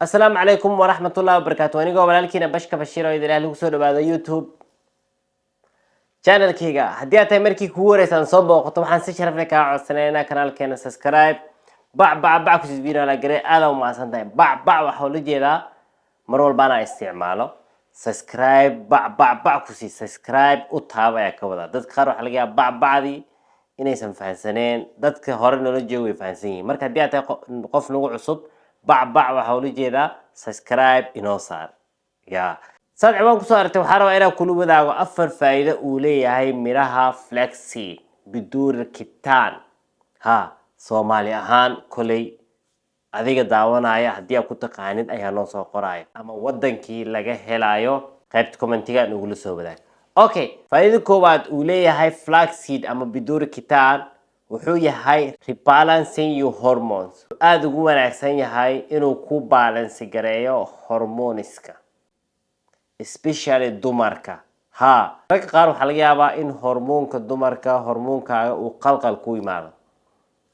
Asalaamu calaykum waraxmatullahi wabarakaatu. Anigoo walaalkiina Bashka Bashiir oo idin lagu soo dhawaado YouTube channelkayga. Haddii aad tahay markii kugu horeysaan soo booqato, waxaan si sharaf leh kaa codsanaynaa kanaalkeena subscribe bac bac bac ku video la garay. Aad u mahadsan tahay. Bac bac waxaa ula jeedaa mar walba anaa isticmaalo subscribe bac bac bac kusii subscribe u taaba ayaa ka wadaa. Dadka qaar waxaa laga yaaba bac bacdii inaysan fahansaneen. Dadka hore noola jooga way fahansan yihiin. Marka haddii aad tahay qof nagu cusub, bac bac waxaa ula jeedaa subscribe inoo saar. Ya saad ciwaan kusoo aragtay, waxaa rabaa inaan kula wadaago afar faa'iido uu leeyahay miraha flaxseed, بذور الكتان. Ha, Soomaali ahaan koley adiga daawanaya, haddii aad ku taqaanid ayaa noo soo qoraya ama wadankii laga helayo qaybta commentiga nagula soo wadaag. Okay, faa'iidada koowaad uu leeyahay flaxseed ama بذور الكتان wuxuu yahay rebalancing your hormones. Aada ugu wanaagsan yahay inuu ku balance gareeyo hormoneska, especially dumarka. Ha, ragga qaar waxaa laga yaabaa in hormoonka dumarka, hormoonkaaga uu qalqal ku yimaado.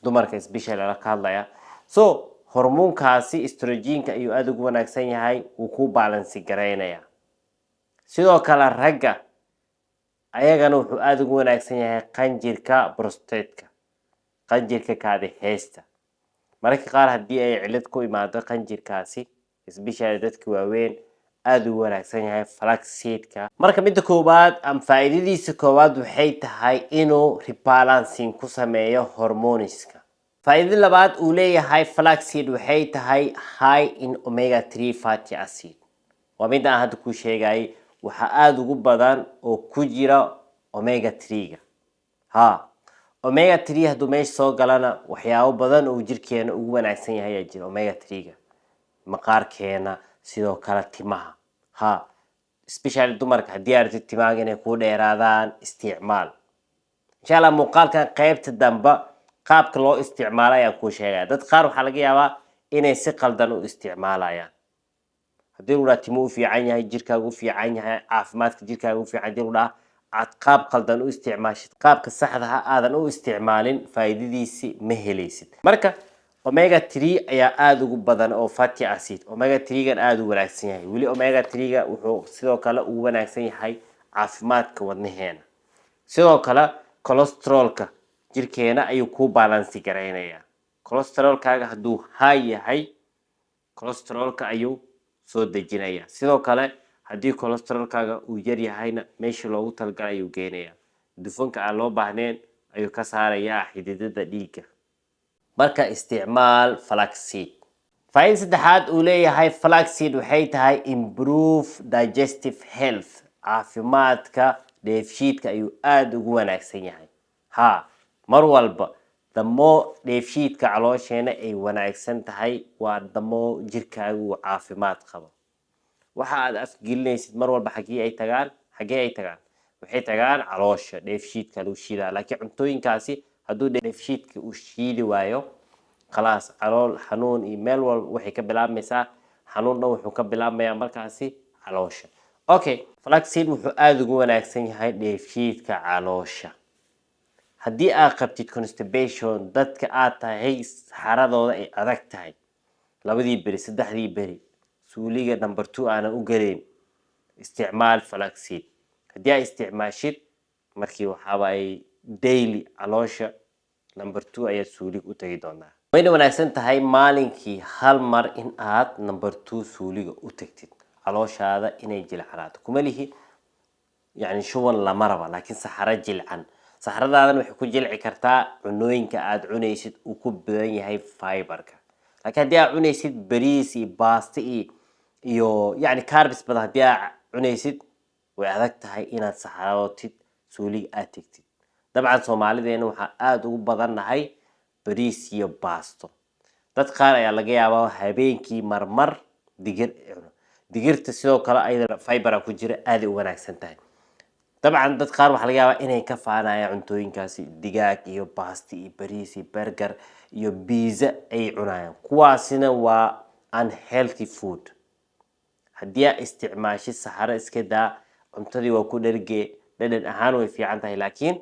Dumarka especially la ka hadlaya. So hormoonkaasi estrogenka ayuu aada ugu wanaagsan yahay, wuu ku balance gareynaya. Sidoo kale ragga ayagana wuxuu aada ugu wanaagsan yahay qanjirka prostateka, qanjirka kaadi heesta. Mararka qaar haddii ay cilad ku imaado qanjirkaasi, especially dadka waaweyn, aada ugu wanaagsan yahay flaxseedka. Marka midda koowaad ama faa'iidadiisa koowaad waxay tahay inuu rebalancing ku sameeyo hormoneska. Faa'iidada labaad uu leeyahay flaxseed waxay tahay high in omega 3 fatty acid. Waa midda aan hadda kuu sheegayay. Waxaa aada ugu badan oo ku jira omega 3-ga. Ha, omega 3 hadduu meesha soo galana, waxyaabo badan oo jirkeena ugu wanaagsan yahay ayaa jira. Omega 3-ga maqaarkeena, sidoo kale timaha. Ha, especially dumarka, haddii aad rabtid timaaga inay kuu dheeraadaan, isticmaal. Insha Allah muuqaalkan qaybta dambe qaabka loo isticmaalo ayaan kuu sheegaya. Dad qaar waxaa laga yaabaa inay si qaldan u isticmaalayaan. Haddii lagu dhaha timo u fiican yahay, jirkaaga u fiican yahay, caafimaadka jirkaaga u fiican, hadii lagu dhaha aad qaab qaldan u isticmaashid, qaabka saxda ah aadan u isticmaalin, faa'iidadiisi ma helaysid. Marka omega 3 ayaa aada ugu badan oo fatty acid. Omega 3-gan aada u wanaagsan yahay. Weli omega 3-ga wuxuu sidoo kale ugu wanaagsan yahay caafimaadka wadnaheena. Sidoo kale cholesterolka jirkeena ayuu ku balance garaynayaa. Cholesterolkaaga hadduu high yahay, cholesterolka ayuu soo dejinayaa. Sidoo kale haddii cholesterolkaaga uu yar yahayna, meeshii loogu talagalay ayuu geenayaa. Dufanka aan loo baahnayn ayuu ka saarayaa xididada dhiigga. Marka isticmaal flaxseed. Faa'iida saddexaad uu leeyahay flaxseed waxay tahay improve digestive health. Caafimaadka dheefshiidka ayuu aada ugu wanaagsan yahay. Ha, mar walba damo dheefshiidka caloosheena ay wanaagsan tahay, waa damo jirkaaga uu caafimaad qabo. Waxa aad afgelinaysid mar walba xaggee ay tagaan? Xaggee ay tagaan? Waxay tagaan caloosha, dheefshiidka lagu shiidaa. Laakiin cuntooyinkaasi hadduu dheefshiidka uu shiidi waayo, khalaas, calool xanuun iyo meel walba waxay ka bilaabmaysaa. Xanuun dhan wuxuu ka bilaabmayaa markaasi caloosha. Okay, flaxseed wuxuu aada ugu wanaagsan yahay dheefshiidka caloosha. Haddii aad qabtid constipation, dadka aad tahay saxaradooda ay adag tahay, labadii beri, saddexdii beri suuliga number two aanan u gelayn, isticmaal flaxseed. Haddii aad isticmaashid, markii waxaaba ay daily caloosha number two ayaad suuliga u tagi doontaa. Wayna wanaagsan tahay maalinkii hal mar in aad number two suuliga u tagtid, calooshaada inay jilcanaato. Kuma lihi yani shuban lama raba, laakiin saxaro jilcan. Saxaradaadan waxay ku jilci kartaa cunooyinka aad cunaysid uu ku badan yahay fiberka. Laakiin haddii aad cunaysid bariis iyo baasto iyo yani carbs badan haddii aad cunaysid, way adag tahay inaad saxarootid, suuliga aad tegtid. Dabcan Soomaalideena waxaa aada ugu badannahay bariis iyo baasto. Dad qaar ayaa laga yaabaa habeenkii marmar digir cuno. Digirta sidoo kale ayada fibera ku jira, aaday u wanaagsan tahay. Dabcan dad qaar waxaa laga yaabaa inay ka faanayaan cuntooyinkaasi, digaag iyo baasti iyo bariis iyo burger iyo pizza ay cunayaan. Kuwaasina waa unhealthy food. Haddii aad isticmaashid, saxaro iska daa, cuntadii waa ku dhergee. Dhadhan ahaan way fiican tahay, laakiin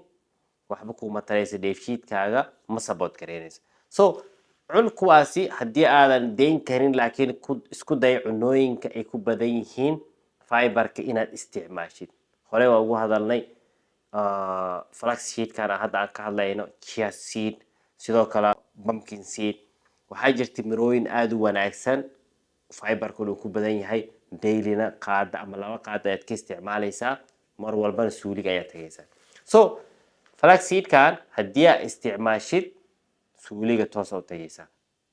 waxba kuuma taraysa, dheefshiidkaaga ma support garaynayso. So Cun kuwaasi haddii aadan deyn karin, laakiin ku isku day cunooyinka ay ku badan yihiin fiberka inaad isticmaashid. Horey waa ugu hadalnay flaxseedkan hadda aan ka hadlayno, chia seed, sidoo kale pumpkin seed. Waxaa jirta mirooyin aada u wanaagsan, fiberkuna uu ku badan yahay. Dailyna qaada ama 2 qaada ayaad ka isticmaalaysaa, mar walbana suuliga ayaad tagaysaa. So flaxseedkan haddii aad isticmaashid, suuliga toosa u tagaysaa.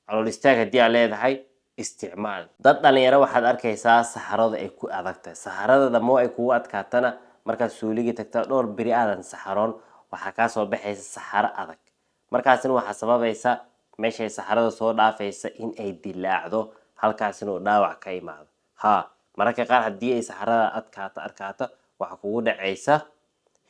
Calool istaag haddii aad leedahay, isticmaal. Dad dhalinyaro waxaad arkaysaa saxarada ay ku adag tahay. Saxarada damoo ay kugu adkaatana, markaad suuliga tagta dhowr beri aadan saxaroon, waxaa kaa soo baxaysa saxaro adag. Markaasina waxaa sababaysa meeshay saxarada soo dhaafaysa in ay dilaacdo, halkaasina uu dhaawac ka imaado. Ha, mararka qaar haddii ay saxarada adkaato arkaato, waxaa kugu dhacaysa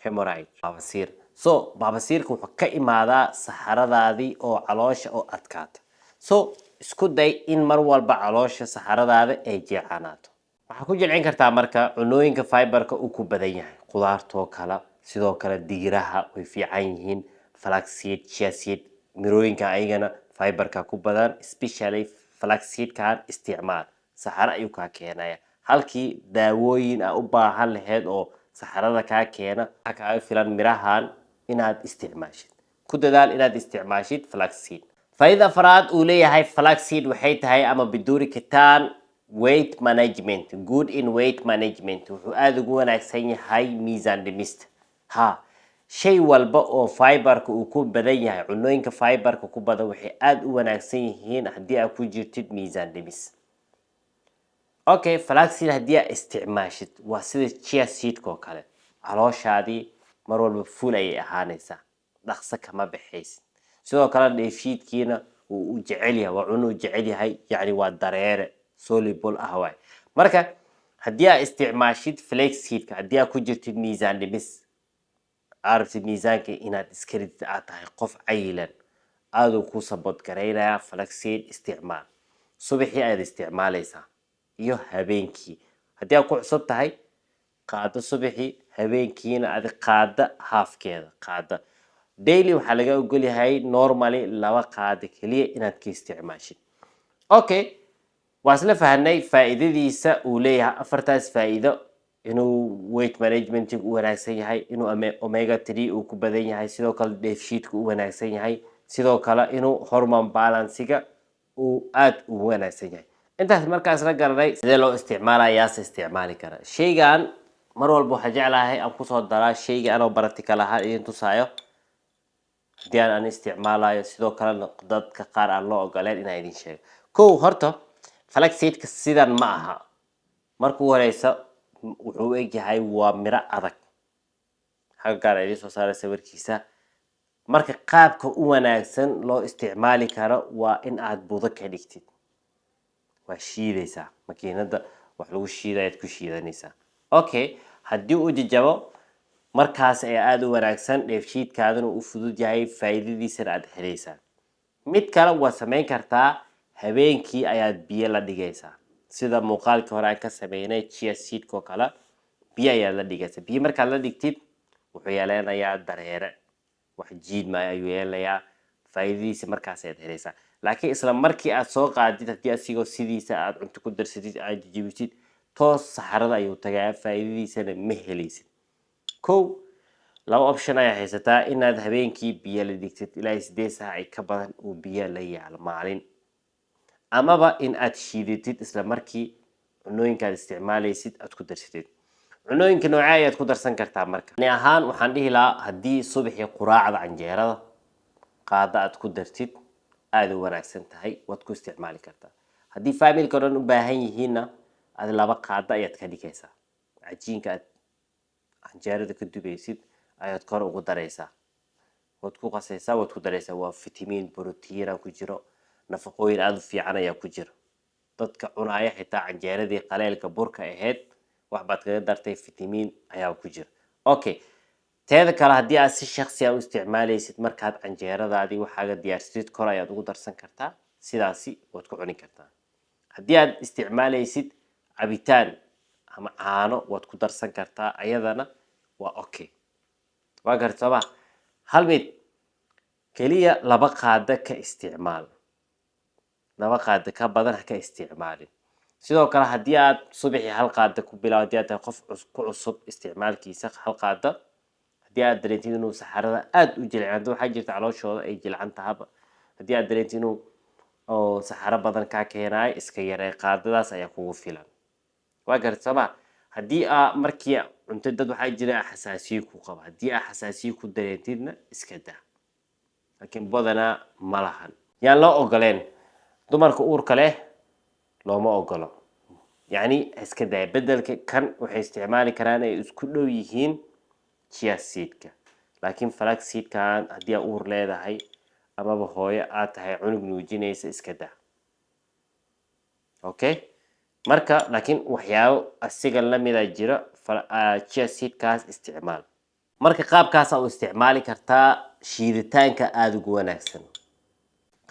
hemorrhoid, baabasiir. So baabasiirka wuxuu ka imaadaa saxaradaadii oo caloosha oo adkaata. So isku day in mar walba caloosha saxaradaada ay jeecanaato. Waxaa ku jilcin kartaa marka cunooyinka fiberka uu ku badan yahay, khudaartoo kale, sidoo kale digiraha way fiican yihiin, flaxseed, chia seed, mirooyinka ayagana fiberka ku badan. Especially flaxseedkan isticmaal, saxaro ayuu kaa keenaya. Halkii daawooyin a u baahan lahayd oo saxarada kaa keena, waxaa kaaga filan mirahan inaad isticmaashid. Ku dadaal inaad isticmaashid flaxseed. Faa'iida afraad uu leeyahay flaxseed waxay tahay, ama biduri kitaan, weight management, good in weight management. Wuxuu aada ugu wanaagsan yahay miisaan dhimista. Ha, shay walba oo fiberka uu ku badan yahay, cunooyinka fiberka ku badan waxay aada u wanaagsan yihiin haddii aad ku jirtid miisaan dhimis. Okay, flaxseed haddii aad isticmaashid, waa sida chia seedka oo kale, calooshaadii mar walba full ayay ahaanaysaa, dhaqso kama baxaysid. Sidoo kale dheefshiidkiina wuu u jecel yahay, waa cunno u jecel yahay, yacni waa dareere soluble ah waay. Marka haddii aad isticmaashid flaxseedka, haddii aad ku jirtid miisaan dhimis, aad rabtid miisaanka inaad iska ridid, aad tahay qof cayilan, aaduu ku support garaynayaa. Flaxseed isticmaal, subaxii ayaad isticmaalaysaa iyo habeenkii. Haddii aad ku cusub tahay, qaado subaxii, habeenkiina adi qaada halfkeeda qaada. Daily waxaa laga ogol yahay normally 2 qaado keliya inaad ka isticmaashid. Okay, waa isla fahanay faa'iidadiisa uu leeyahay, afartaas faa'iido: inuu weight management u wanaagsan yahay, inuu omega 3 uu ku badan yahay, sidoo kale dheefshiidka u wanaagsan yahay, sidoo kale inuu hormone balanceiga uu aada ugu wanaagsan yahay. Intaas markaas la garanay, sidee loo isticmaalaya, yaase isticmaali kara shaygan? Mar walba waxaa jeclahay aan kusoo daraa shayga anoo practical ahaan idin tusaayo haddii aan isticmaalayo, sidoo kalena dadka qaar aan loo ogoleen inaan idin sheego. Kow, horta flaxseedka sidan ma aha. Marka ugu horeysa wuxuu u egyahay waa miro adag. Xagga gaar idiin soo saaray sawirkiisa. Marka qaabka u wanaagsan loo isticmaali karo waa in aad budo ka dhigtid. Waa shiidaysaa, makiinada wax lagu shiidayaad ku shiidanaysaa. Okay, haddii uu jajabo, markaas ayaa aada u wanaagsan, dheefshiidkaadana uu fudud yahay, faa'iidadiisana aad helaysaa. Mid kale waad samayn kartaa: habeenkii ayaad biyo la dhigaysaa, sida muuqaalkii hore aan ka sameynay chia seedka oo kale. Biyo ayaad la dhigaysaa. Biyo markaad la dhigtid, wuxuu yeelanayaa dareere, wax jiidmaya ayuu yeelanayaa, faa'iidadiisa markaas ayaad helaysaa. Laakiin isla markii aad soo qaadid, haddii asigoo sidiisa aad cunto ku darsatid, aad jijibisid, toos saxarada ayuu tagayaa, faa'iidadiisana ma helaysid. Kow, laba option ayaa haysataa: inaad habeenkii biyo la dhigtid ilaa 8 saac ay ka badan uu biyo la yaalo maalin, amaba in aad shiidatid, isla markii cunooyinka aad isticmaalaysid aad ku darsatid. Cunooyinka noocee ayaad ku darsan kartaa? Marka ani ahaan waxaan dhihi lahaa, haddii subaxii quraacda canjeerada qaada aad ku dartid, aada u wanaagsan tahay, waad ku isticmaali kartaa. Haddii familyka o dhan u baahan yihiinna, aad 2 qaado ayaad ka dhigaysaa. Cajiinka aad canjeerada ka dubaysid ayaad kor ugu daraysaa, waad ku qasaysaa, waad ku daraysaa. Waa fitamiin, brotiina ku jiro, nafaqooyin aada u fiican ayaa ku jiro. Dadka cunaaya xitaa canjeeradii qaleelka burka ahayd, wax baad kaga dartay, fitamiin ayaa ku jira. Okay, teeda kale, haddii aad si shaksi a u isticmaalaysid, markaad canjeeradaadii waxaaga diyaarsatid, kor ayaad ugu darsan kartaa, sidaasi waad ku cuni kartaa. Haddii aad isticmaalaysid cabitaan ama caano, waad ku darsan kartaa, ayadana waa okay. Waa garta sooma? Hal mid keliya, 2 qaado ka isticmaal. 2 qaado ka badan ha ka isticmaalin. Sidoo kale, haddii aad subaxii 1 qaado ku bilaabo, haddii aad tahay qof ku cusub isticmaalkiisa, 1 qaado, haddii aad dareentid inuu saxarada aada u jilcan, waxaa jirta calooshooda ay jilcan tahaba, haddii aad dareentid inuu oo saxaro badan kaa keenaayo, iska yaree, qaadadaas ayaa kugu filan. Waa garta sooma? Haddii aa markii cunto, dad waxaa jira xasaasiyo ku qaba, haddii aa xasaasiyo ku dareentidna, iska daa, laakiin badanaa ma lahan. Yaan loo ogoleen? Dumarka uurka leh looma ogolo, yacni iska daaya. Bedelka kan waxay isticmaali karaan ay isku dhow yihiin chia seedka, laakiin flax seedkan haddii aa uur leedahay amaba hooyo aad tahay cunug nuujinaysa, iska daa. Okay, marka laakiin waxyaabo asiga lamida jira, chia seedkaas isticmaal. Marka qaabkaasa u isticmaali kartaa, shiiditaanka aada ugu wanaagsan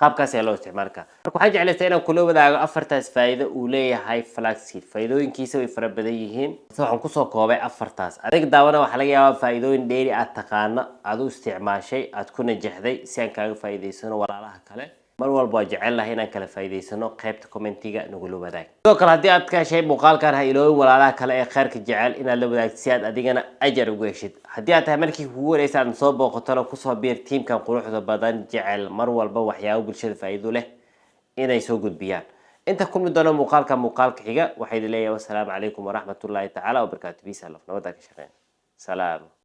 qaabkaas ayaa loo isticmaali karaa. Marka waxaan jeclaystay inaan kula wadaago afartaas faa'iido uu leeyahay flaxseed. Faa'iidooyinkiisa way fara badan yihiin, balse waxaan kusoo koobay afartaas. Adiga daawana waxaa laga yaabaa faa'iidooyin dheeri aad taqaano, aad u isticmaashay, aad ku najaxday, si aan kaaga faa'iidaysano. Walaalaha kale mar walba waa jecel lahay inaan kala faa'iidaysano. Qaybta commentiga nagula wadaag. Sidoo kale, haddii aad ka heshay muuqaalkan, ha iloobin walaalaha kale ee khayrka jecel inaad la wadaagtid, si aad adigana ajar ugu heshid. Haddii aad tahay markii kugu wareysa aad soo booqatona, kusoo biir tiimkan quruxda badan, jecel mar walba waxyaabo bulshada faa'iido leh inay soo gudbiyaan. Inta kulmi doono muuqaalka muuqaalka xiga, waxaa idin leeyahay wasalaamu calaykum waraxmatullaahi tacaala wabarakaatu. Peace and love, nabadda ka shaqeyn. Salaam.